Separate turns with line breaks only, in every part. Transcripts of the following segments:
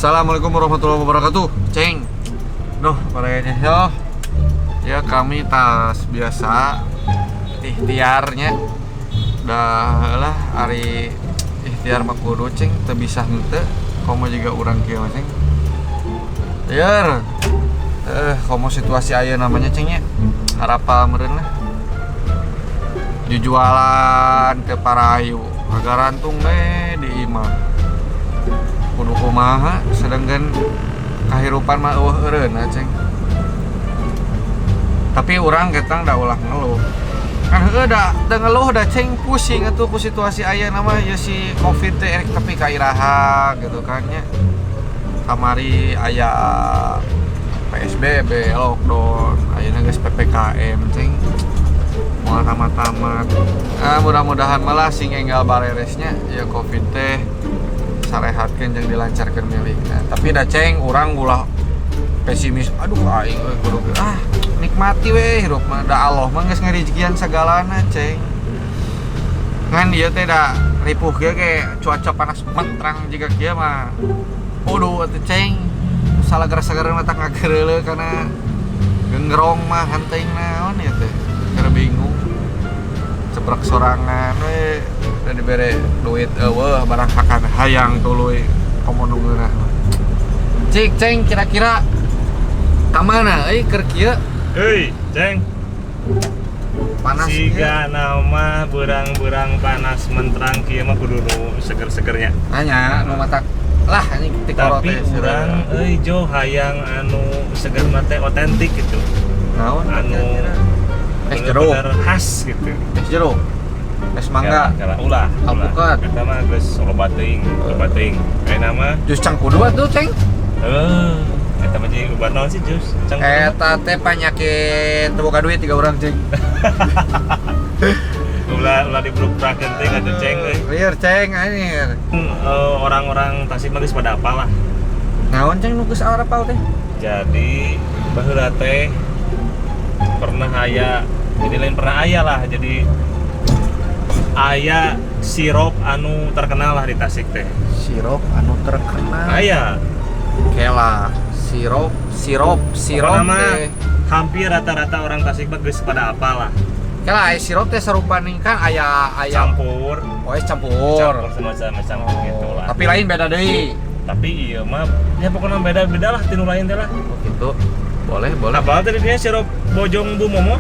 Assalamualaikum warahmatullahi wabarakatuh. Ceng. Duh, parayanya yo. Ya, kami tas biasa ikhtiarnya. Dah lah, ari ikhtiar mah kudu, ceng, teu bisa henteu. Komo juga urang kieu mah, ceng. Lieur. Komo situasi aya namanya, ceng, nya. Harapal meureun lah. Jujualan ke parayu, kagarantung we di imah. Kudu kumaha, sedangkan kahirupan mah euweuh eureunna, ceng. Tapi urang ketang da ulah ngeluh kan, heueuh, da da ngeluh da, ceng, pusing atuh ku situasi ayeuna mah ya, si Covid teh erek tepi ka iraha gitu kan nya. Kamari aya PSBB, lockdown, ayeuna geus PPKM, ceng, moal tamat-tamat. Ah, mudah-mudahan malah sing enggal bareresnya ya Covid teh, sarehatkeun jeung dilancarkeun milikna. Tapi da, ceng, urang ulah pesimis, aduh, aing euy kudu ah, nikmati we hirup mah, da Allah mah geus ngarijikian sagalana, ceng. Ngan ieu teh da ripuh kieu ge, cuaca panas mentrang jiga kieu mah kudu atuh, ceng, salah gara-gara mata ngagereuleuh kana gengrong mah hanteng naon ieu teh, keur bingung cebrek sorangan we dan dibere duit euweuh, barang hakan hayang tuluy, komo nu ngeunah mah. Cik, ceng, kira-kira ka mana euy keur kieu?
Hei, ceng.
Panas kieu.
Siga nama berang-berang panas menterang kieu mah kudu nu seger-segernya.
Nanya nu matak lah anjing tikoro
Tapi
teh.
Urang euy, Jo, hayang anu seger mah teh otentik gitu.
Naon
Anu
kira-kira? Es jeruk.
Bener-bener khas gitu.
Es jeruk, es mangga.
Kala, ulah, ulah.
Alpukat.
Eta mah geus loba teuing, loba teuing. Ayeuna mah
Jus cangkudu atuh, ceng.
Eh, eta mah jadi obat naon sih jus cangkudu mah?
Eta teh panyakit teu boga duit tiga urang, ceng.
Ulah, ulah dibruprakeun teuing atuh, ceng, euy.
Lieur, ceng, anjir.
Orang-orang Tasik mah geus pada apal lah.
Naon, ceng, nu geus apal teh?
Jadi baheula teh pernah aya, jadi lain pernah aya lah, jadi aya sirup anu terkenal lah di Tasik teh.
Sirup anu terkenal?
Aya.
Kela, sirup sirup sirup
Pokokna mah
teh.
Hampir rata-rata orang Tasik mah geus pada apal lah.
Kela, aya sirup teh sarupaning kan aya aya
Campur.
Oh, es campur.
Campur semacam macam
Oh,
gitu lah.
tapi lain beda deui.
Tapi iya mah ya pokoknya beda-beda lah tinu lain teh lah.
Oh, gitu. Boleh, boleh.
Apal tadi dia sirup Bojong Bu Momo?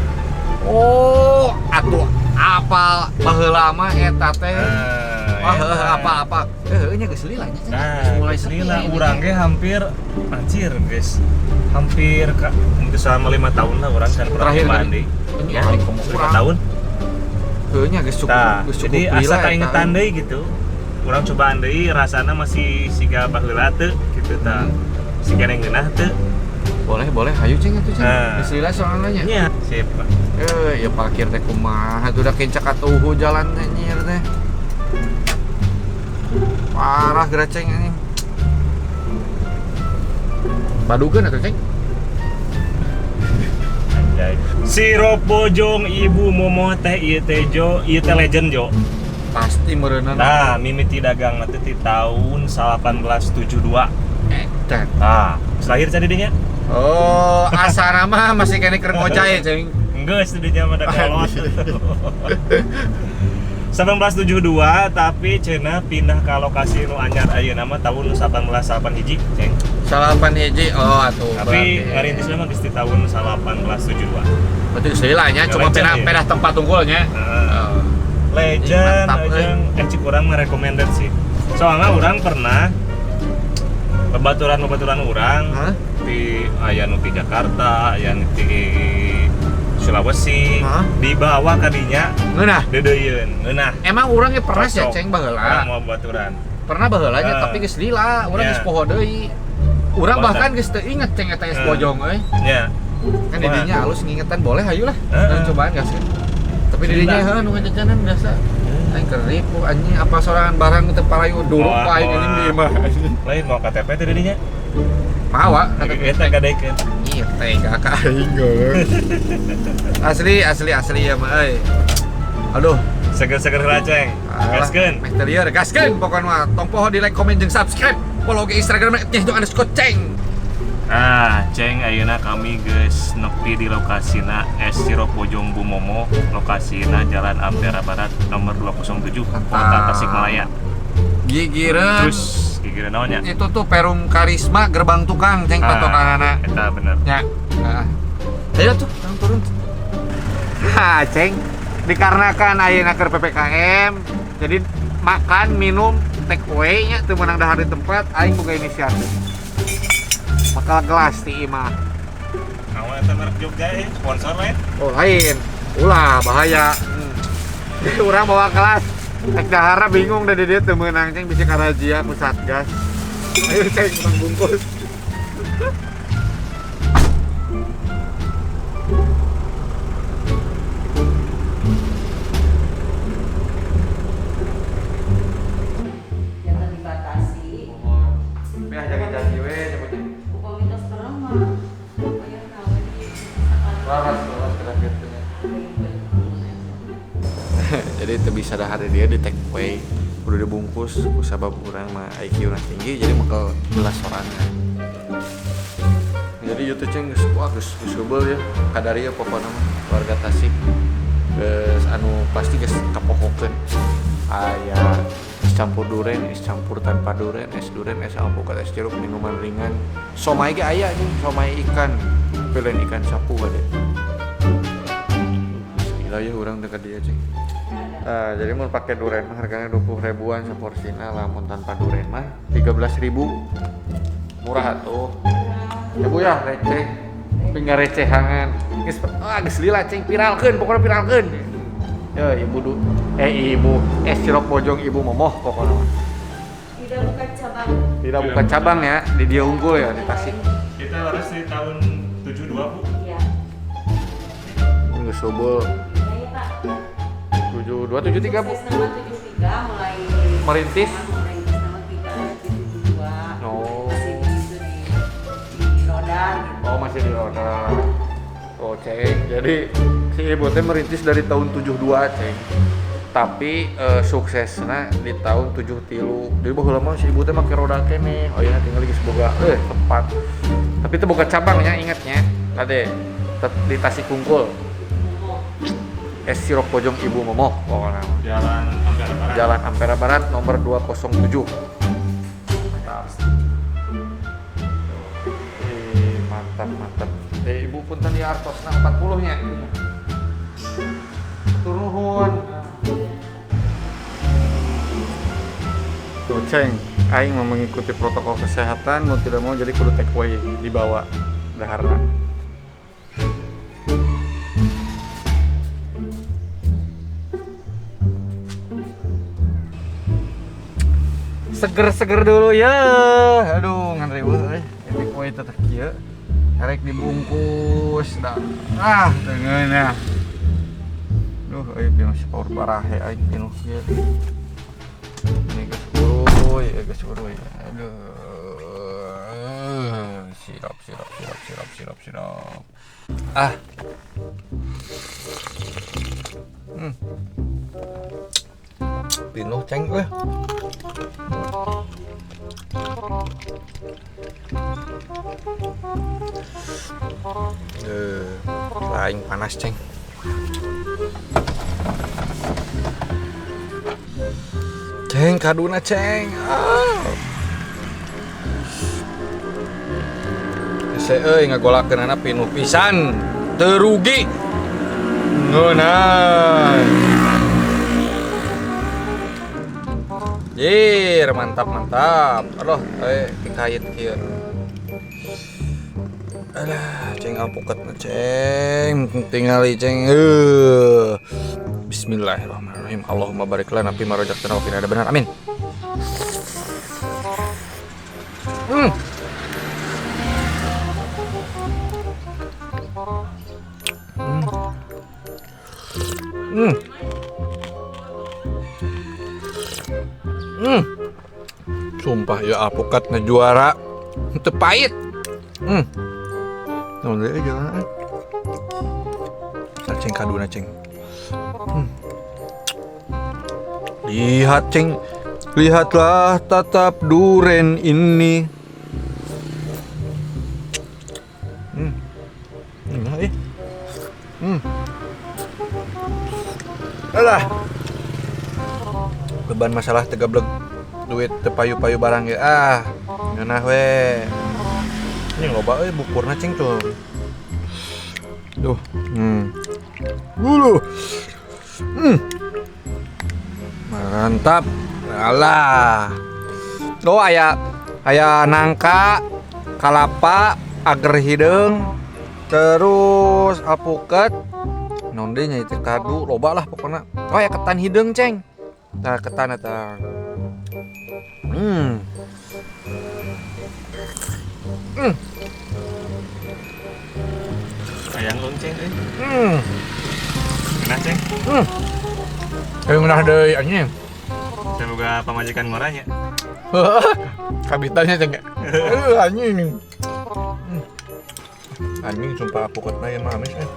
Oh, atuh apal, baheula mah eta teh.
Nah,
wah,
eta.
heuh, apa-apa. Heuh nya geus lila nya, Ceng.
Nah,
Geus mulai sepi
lila
ini.
Urang ge hampir anjir guys. Hampir ka, mungkin selama 5 tahun lah urang can pernah
Terakhir
nyobaan
kali.
deui.
Ini
Ya,
aing komo
5
kurang.
Tahun.
Heuh nya geus cukup,
Nah,
geus cukup
jadi
lila
asa
eta.
Kaingetan deui gitu. Urang cobaan deui rasana masih siga baheula teu gitu tah. Siga ngeunah teu.
Boleh, boleh. Hayu, ceng, atuh, ceng.
Nah.
Geus lila soalnya nya.
Nya, sip.
Eh, ya parkir teh kumaha tuh, udah kencak atuh jalan teh nyir teh. Parah geura, ceng, anjing. Badugeun atuh, ceng.
Anjay. Sirup Bojong Ibu Momo teh ieu teh, Jo, ieu teh legend, Jo.
Pasti meureunan.
Nah, mimiti dagang nanti di tahun 1872.
Edan.
Nah, lahir tadi dinya?
Oh, asana mah masih kene keur ngocai, ceng.
Enggak, studinya mah da kolot. 1872, tapi cenah pindah ke lokasi nu anyar ayeuna mah tahun 1881 hiji, ceng.
81. Oh, atuh.
Tapi ngarintisna mah geus di tahun 1872.
Berarti geus lila nya, cuma
Legend,
pindah
ya.
Pindah tempat tunggulnya.
Heeh.
Oh.
Legend,
Mantap, euy.
Jeung cik urang mah recommended sih. Soalnya urang pernah babaturan-babaturan urang
Hah?
Di aya nu di Jakarta, aya nu di Sulawesi,
Hah?
Dibawa ka dinya.
Ngeunah.
Deudeuieun, ngeunah.
Emang urang ge pernah sih,
Cocok.
ceng, baheula.
Urang mau baturan.
Pernah baheula nya,
Ah.
tapi geus lila, urang
Ya.
geus poho deui. Urang
Mantap.
bahkan geus teu inget, ceng, eta es
Ah.
bojong euy.
Ya.
Kan
Wah.
didinya alus ngingetan, boleh hayu lah.
Heeh.
Dan cobaan gak sih? Tapi
Lila.
didinya heuh nu ngajajanan biasa. Aing keur ripuh anjing, apa sorangan barang teu parayu duruk
Wah,
aing anjing di
wah.
imah anjing.
Lain mau KTP teh didinya.
Mawa kata
Eta gadekeun.
Iya, tega ka aing goblok. Asli, asli, asli ya mah euy. Aduh,
Seger-seger heula, ceng.
alah,
Gaskeun.
Meh teu lieur, gaskeun pokona mah. Tong poho di like, komen jeung subscribe. Follow ke Instagram @nyehjo_ceng.
Nah, Ceng, ayeuna kami geus nepi di lokasina Es Sirup Bojong Bu Momo, lokasina Jalan Ampera Barat nomor 207, Kota Tasikmalaya.
Gigireun.
Terus gigireun naon nya?
Itu tuh Perum Karisma gerbang tukang, Ceng, patokanana.
Eta bener.
Ya. Heeh. Ayo tuh, turun turun. Ha, Ceng. Dikarenakan ayeuna keur PPKM, jadi makan, minum, take away nya teu meunang dahar di tempat, aing boga inisiatif. Bakal gelas ti imah.
Kamu eta merek Jogja ya, sponsor lain.
Oh, lain. Ulah bahaya. Jadi urang bawa kelas. Rek daharna bingung da di dieu teu meunang, Ceng, bisi karazia ku Satgas. Ayo Ceng, urang bungkus.
Jangan dibatasi.
Tapi ah jangan janji we nyebutnya.
Komunitas perempuan. Pokoknya nawe di
Laras, laras kena gitu nya. Jadi itu bisa dahar dia di take away, udah dibungkus, ku sabab urang mah IQ na tinggi, jadi bakal belas sorangan. Jadi ieu teh Ceng geus wah geus geus heubeul ya, kadarieu pokona mah warga Tasik geus anu pasti geus kapohokeun. Aya es campur duren, es campur tanpa duren, es duren, es alpukat, es jeruk, minuman ringan. Somai ge aya nih, somai ikan. Tapi lain ikan sapu gade. Gila ya urang dekat dia Ceng. Jadi mau pakai duren mah harganya 20 ribuan seporsina, lamun tanpa duren mah 13.000. Murah atuh. Ya Bu ya, receh. Tinggal recehangan. Geus geus lila Ceng, viralkeun, pokoknya viralkeun. Ya ibu du, ibu es sirup Bojong Ibu Momoh pokoknya mah.
Tidak buka cabang.
Tidak buka cabang ya, di dia unggul ya di Tasik.
Kita harus di tahun 72, Bu.
Iya.
Geus heubeul.
Iya, Pak.
72 73, Bu.
Sukses nama 73 mulai
merintis.
Merintis nama kita 72.
Oh.
Masih di itu di roda gitu.
Oh, masih di roda. Oh, Ceng. Jadi si ibu teh merintis dari tahun 72, Ceng. Tapi suksesna di tahun 73. Jadi baheula mah si ibu teh make roda keneh. Oh iya, tinggal geus boga tempat. Tapi itu boga cabangnya ingatnya. Kade di Tasik Kungkul. Es sirup Bojong Ibu Momoh pokoknya.
Jalan Ampera Barat.
Jalan Ampera Barat nomor 207. Mantap. Mantap, mantap. Ibu punten ya artosna 40 nya. Turun. Tuh Ceng, aing mau mengikuti protokol kesehatan mau tidak mau jadi kudu take away dibawa daharna. Seger-seger dulu ya. Aduh, ngan riweuh euy. Take away teteh kieu. Karek dibungkus dah. Ah, teu ngeunah. Duh, euy masih power barahe aing pinuh kieu. Ini geus uruy, geus uruy. Aduh. Sirup, sirup, sirup, sirup, sirup, sirup. Ah. Pinuh Ceng euy. Lain panas Ceng. Ceng kaduna Ceng. Ah. Hese euy ngagolakeunana pinuh pisan. Teu rugi. Ngeunah. Jir, mantap mantap. Aduh, dikait kieu. Alah, Ceng alpukat mah Ceng, tingali Ceng. Bismillahirrahmanirrahim. Allahumma barik lana fi ma razaqtana wa qina adzabannar. Amin. Sumpah ya alpukatnya juara. Teu pahit. Naon deui jalan. Ceng kaduna Ceng. Lihat Ceng, Lihatlah tatap duren ini. Nah, eh. Alah. Beban masalah teu gablek duit teu payu-payu barang ge ah. Ngeunah we. Ini loba euy bukurna cing tuh. Duh. Bulu. Mantap. Alah. Oh aya aya nangka, kalapa, ager hideung, terus alpukat, naon deui nya ieu teh kadu, loba lah pokokna. Oh aya ketan hideung, Ceng. Nah, ketan eta.
Hayang lonceng euy. Ngeunah, Ceng.
Ayo ngeunah deui anjing.
Semoga pamajikan ngoranya.
Kabitannya ceng. Aduh anjing. Anjing sumpah alpukatna ieu mah amis eh.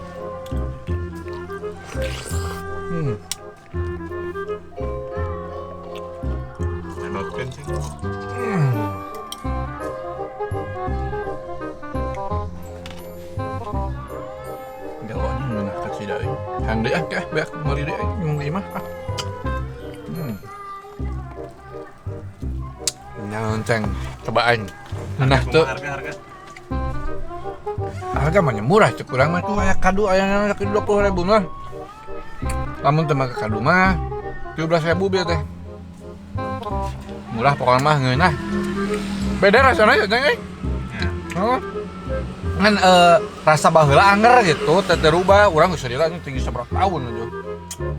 Nyedotkeun ceng.
Gelo anjing ngeunah kacida euy. Hayang deui ah, ke beak meuli deui anjing meuli mah ah. Nyaon ceng, cobaan. Ngeunah teu.
Harga-harga.
Harga mah murah cek urang mah tuh aya kadu aya naon 20.000 mah. Lamun teu make kadu mah 17.000 bieu teh. Murah pokoknya mah ngeunah. Beda rasana ya ceng euy.
Ya.
Heeh. Ngan rasa baheula anger gitu, teu terubah. Urang geus lila tinggi sabaraha tahun aja.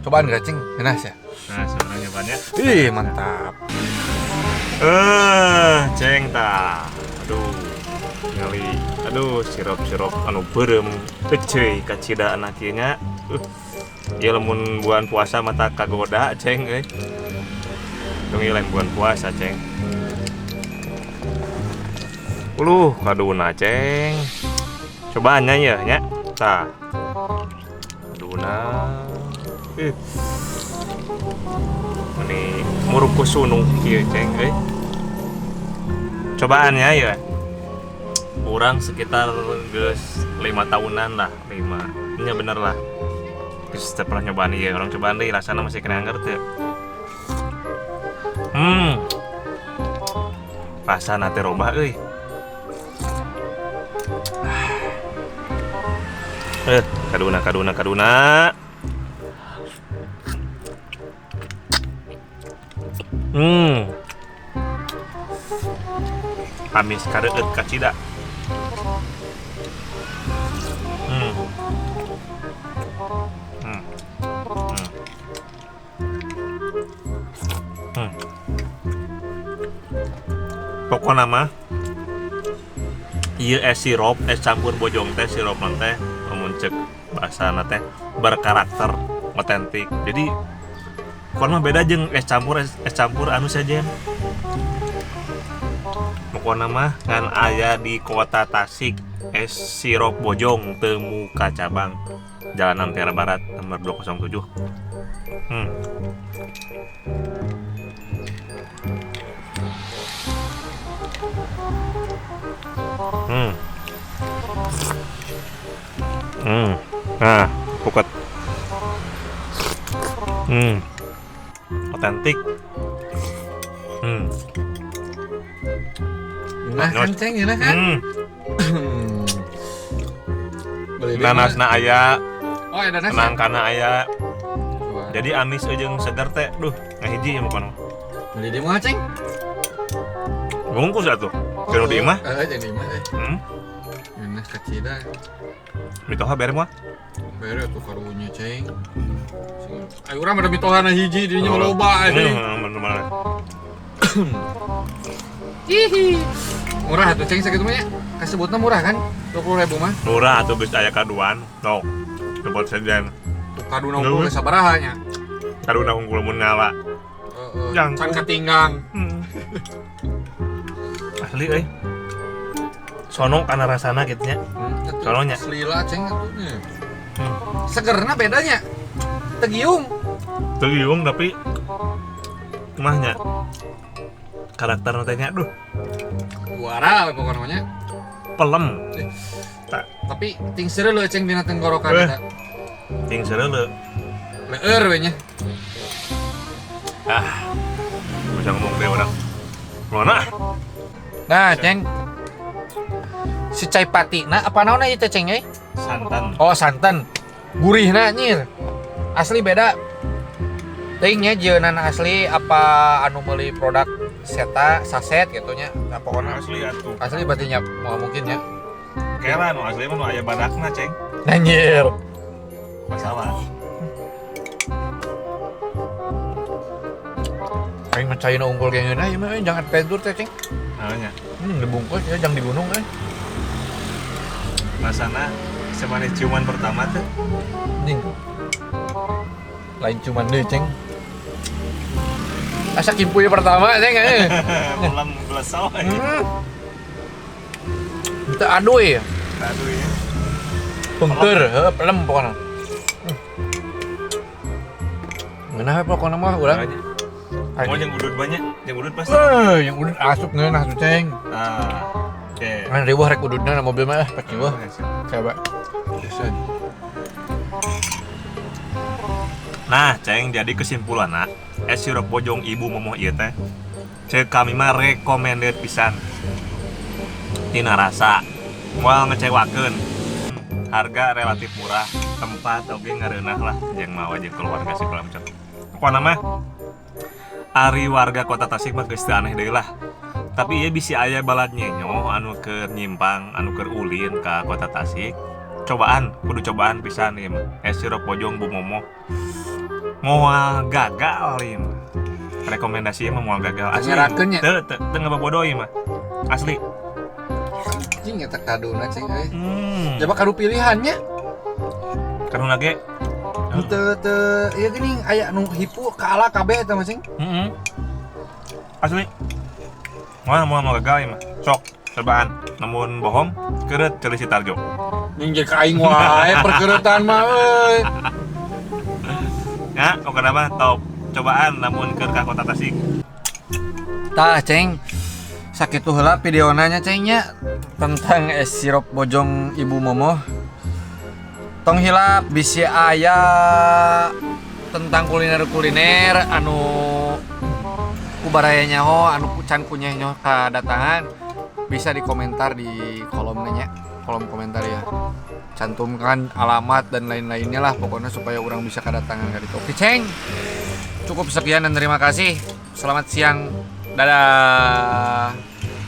Cobaan geura cing, ngeunah sia.
Nah, sebenarnya nyobaannya.
Ih, mantap.
Ceng tah. Aduh. Ngali. Aduh, sirup-sirup anu beureum eceuy kacida anak ieu nya. Ieu lamun bulan puasa mata kagoda ceng euy. Tong ieu lain bulan puasa ceng. Uluh, kaduna ceng. Cobaan nya ieu nya. Tah. Kaduna. Ini muruku sunu kieu ceng euy. Cobaannya ya. Kurang sekitar geus 5 tahunan lah, 5. Nya bener lah. Geus teu pernah nyobaan ieu, urang cobaan deui rasana masih kena anger teu. Rasana teh robah euy. Kaduna kaduna kaduna. Amis kareueut kacida. Pokona mah ieu es sirup, es campur bojong teh sirup teh lamun ceuk bahasana teh berkarakter otentik. Jadi pokona mah beda jeung es campur es campur anu sajen. Pokona mah ngan aya di kota Tasik es sirup bojong teu muka cabang Jalan Ampera Barat nomor 207. Nah, puket. Otentik.
Nah, kan ceng, ya kan?
Nanasna aya.
Oh, ada nanas.
Nangkana aya. Jadi amis jeung seger teh. Duh, ngahiji ya bukan.
Beli di mana, Ceng?
Bungkus atuh. Kudu di imah.
Heeh, jeung di imah teh. Ngeunah kacida.
Mitoha bere moal?
Bere atuh karunya, Ceng. Ayo urang ada mitohana hiji dinya loba anjing.
Bener-bener.
Hihi. Murah atuh Ceng sakitu mah nya. Kasebutna murah kan? 20.000 mah.
Murah atuh geus aya kaduan. Sok. Sebut sejen.
Tuh kaduna unggul sabaraha nya?
Kaduna unggul mun ngala.
Heeh. Can katinggang.
Asli euy. Sono kana rasana kitu nya. Sononya.
Asli lah Ceng atuh nya. Segerna bedanya. Tegiung.
Tegiung tapi Kumaha nya? Karakter teh nya duh,
Juara pokoknya mah nya.
Pelem.
Tapi ting seureuh leuh, Ceng, dina tenggorokan
Eh.
eta.
Ting seureuh.
Leueur we nya.
Ah. Bisa ngomong deh orang. Mana?
Nah, Ceng. Si cai pati, nah apa naon ieu teh, Ceng, euy?
Santan.
Oh, santan. Gurihna nyir. Asli beda. Teuing nya jieunan asli apa anu meuli produk seta saset gitu nya. Nah, pokoknya
Asli atuh.
Asli berarti nya moal mungkin nya.
Kera nu asli mah nu aya badakna, Ceng.
Anjir.
Masalah.
Aing mah caina unggul ge ngeunah ieu mah euy, jangan adventure teh, Ceng.
Namanya.
Dibungkus ya jangan di gunung euy.
Rasana semanis ciuman pertama tuh.
Anjing. Lain cuman deui, Ceng. Asa kimpuy pertama, Ceng, euy.
Ulam gelesau aja.
Teu aduy.
Aduh ya.
Pengker, heuh, pelem pokona. Ngeunah we pokona mah urang.
Mau yang udut banyak, yang udut pasti.
Eh, yang udut asup ngeunah tuh, Ceng.
Ah, oke.
Kan riweuh rek udutna na mobil mah, pasti wah. Coba. Bisa.
Nah, Ceng, jadi kesimpulanna, es sirup bojong Ibu Momoh ieu teh cek kami mah recommended pisan. Tina rasa moal ngecewakeun. Harga relatif murah, tempat oge ngareunah lah jeung mawa jeung keluarga segala macam. Pokona mah ari warga kota Tasik mah geus teu aneh deui lah. Tapi ieu bisi aya balad nyenyo anu keur nyimpang, anu keur ulin ka kota Tasik. Cobaan, kudu cobaan pisan ieu mah. Es sirup bojong Bu Momoh. Moal gagal ieu mah. Rekomendasi mah moal gagal asli.
Nyerakeun nya.
Teu teu teu ngabobodo ieu mah. Asli.
Anjing eta kaduna, Ceng euy.
Hmm.
Coba kadu pilihannya.
Karena ge
Teu teu ieu geuning aya nu hipu kaala kabeh eta mah, Ceng.
Heeh. Asli. Moal moal moal gagal ieu mah. Sok cobaan. Namun bohong, keureut ceuli si Tarjo.
Nying jeung ka aing wae perkereutan mah euy.
Ya, pokoknya mah top cobaan lamun keur ka kota Tasik.
Tah, Ceng. Sakitu heula videona nya, Ceng, nya tentang es sirup bojong Ibu Momoh. Tong hilap bisi aya tentang kuliner-kuliner anu ku baraya nyaho anu can kunyah nyaho kadatangan bisa dikomentar di kolom nya, kolom komentar ya. Cantumkan alamat dan lain-lainnya lah pokoknya supaya orang bisa kedatangan ka ditu. Oke, Ceng. Cukup sekian dan terima kasih. Selamat siang. Dadah.